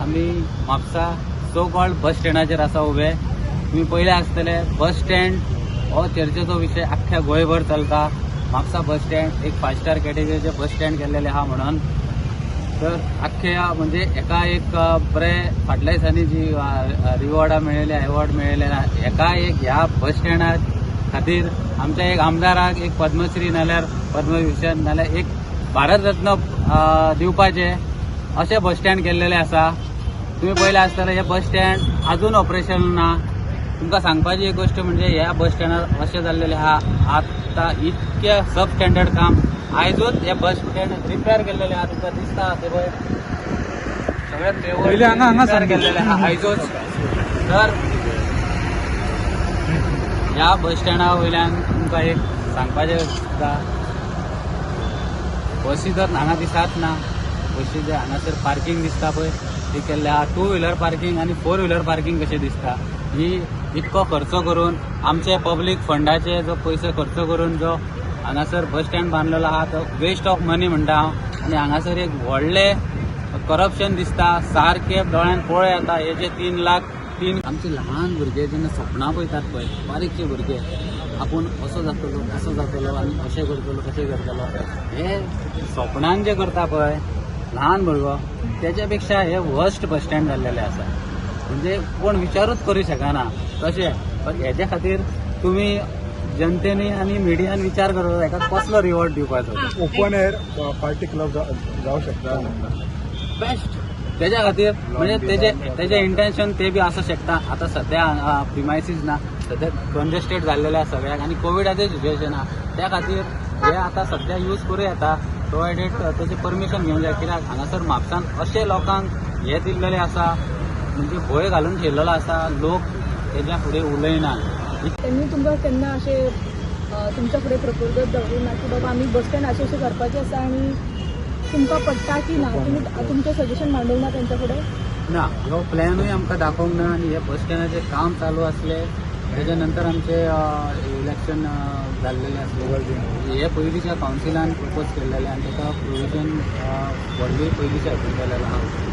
आमी Mapusa so called बस स्टँडाचेर आसा उबे. तुमी पयले आसतले, बस स्टँड हो चर्चेचो विशय अख्ख्या गोंयभर चलता. म्हापसा बस स्टँड एक फायव स्टार कॅटेगरीचे बस स्टँड केल्लेले आहा म्हणून तर अख्ख्या म्हणजे एका एक बरें फाटल्या दिसांनी जी रिवॉर्डां मेळिल्ली, एवॉर्ड मेळिल्ले, एका एक ह्या बस स्टँडा खातीर आमच्या एक आमदाराक एक पद्मश्री नाल्यार पद्मभूषण नाल्यार एक भारत रत्न दिवपाचें अशें बस स्टँड केल्लेलें आसा. तुमी पळयलें आसतलें, हें बस स्टँड अजून ऑपरेशन ना. तुमकां सांगपाची एक गोश्ट म्हणजे ह्या बस स्टँडार अशें जाल्लेलें आहा, आतां इतकें सब स्टँडर्ड काम. आयजूच हें बस स्टँड रिपेर केल्लेलें आहा. तुमकां दिसता ते पळय, सगळें. पयलीं हांगा हांगा रिपेर सामकें. केल्लेलें आहा आयजूच. तर ह्या बस स्टँडा वयल्यान तुमकां एक सांगपाचें आसता, बसी तर हांगा दिसात ना. बशी जे हांगासर पार्किंग दिसता पळय, ती केल्ले आहा. टू व्हिलर पार्किंग आनी फोर व्हिलर पार्किंग कशें दिसता. ही इतको खर्च करून, आमचे पब्लीक फंडाचे जो पयशे खर्च करून जो हांगासर बस स्टँड बांदलेलो आहा, तो वेस्ट ऑफ मनी म्हणटा हांव. आनी हांगासर एक व्हडलें करप्शन दिसता सारकें, दोळ्यान पळय येता. हे जे 3 लाख तीन आमचे ल्हान भुरगे जेन्ना सपनां पळयतात पळय, बारीकशे भुरगे, आपूण असो जातलो, असो जातलो आनी अशें करतलो, तशें करतलो, हे सपनान जे करता पळय ल्हान भुरगो, तेच्या पेक्षा हे वर्स्ट बस स्टँड जाल्लेले आसा. म्हणजे कोण विचारूच करूं शकना तशें. पण हेच्या खातीर तुमी जनतेनी आनी मिडियान विचार करपाक, हेका कसलो रिवॉर्ड दिवपाचो. ओपन एअर पार्टी क्लब जावं शकता. बेस्ट तेज्या खातीर म्हणजे तेजे इंटेन्शन ते बी आसूं शकता. आतां सद्या प्रिमायसीस ना, सद्या कंजेस्टेड जाल्लेले आसा सगळ्याक आनी कोविडाचें सिच्युएशन आहा. त्या खातीर हे आतां सद्या यूज करूं येता, प्रोवायडेड तेजें परमिशन घेवंक जाय. कित्याक हांगासर म्हापसान अशे लोकांक हे दिल्लेले आसा, म्हणजे भंय घालून ठेयलेलो आसा, लोक तेज्या फुडें उलयना. त्यांनी तुमकां केन्ना अशें तुमच्या फुडें प्रपोजल दवरूं ना की बाबा, आमी बस स्टँड अशें अशें करपाचें आसा आनी तुमकां पडटा की ना? तुमी तुमचें सजेशन मांडूंक ना तेंच्या फुडें? ना, हो प्लॅनूय आमकां दाखोवंक ना. आनी हे बस स्टँडाचें काम चालू आसलें, तेच्या नंतर आमचे इलेक्शन जाल्लेलें आसलें. हे पयलींच्या कावन्सिलान प्रपोज केल्लेलें आनी ताका प्रोविजन व्हडली पयलींच्या हितून केलेलें आहा.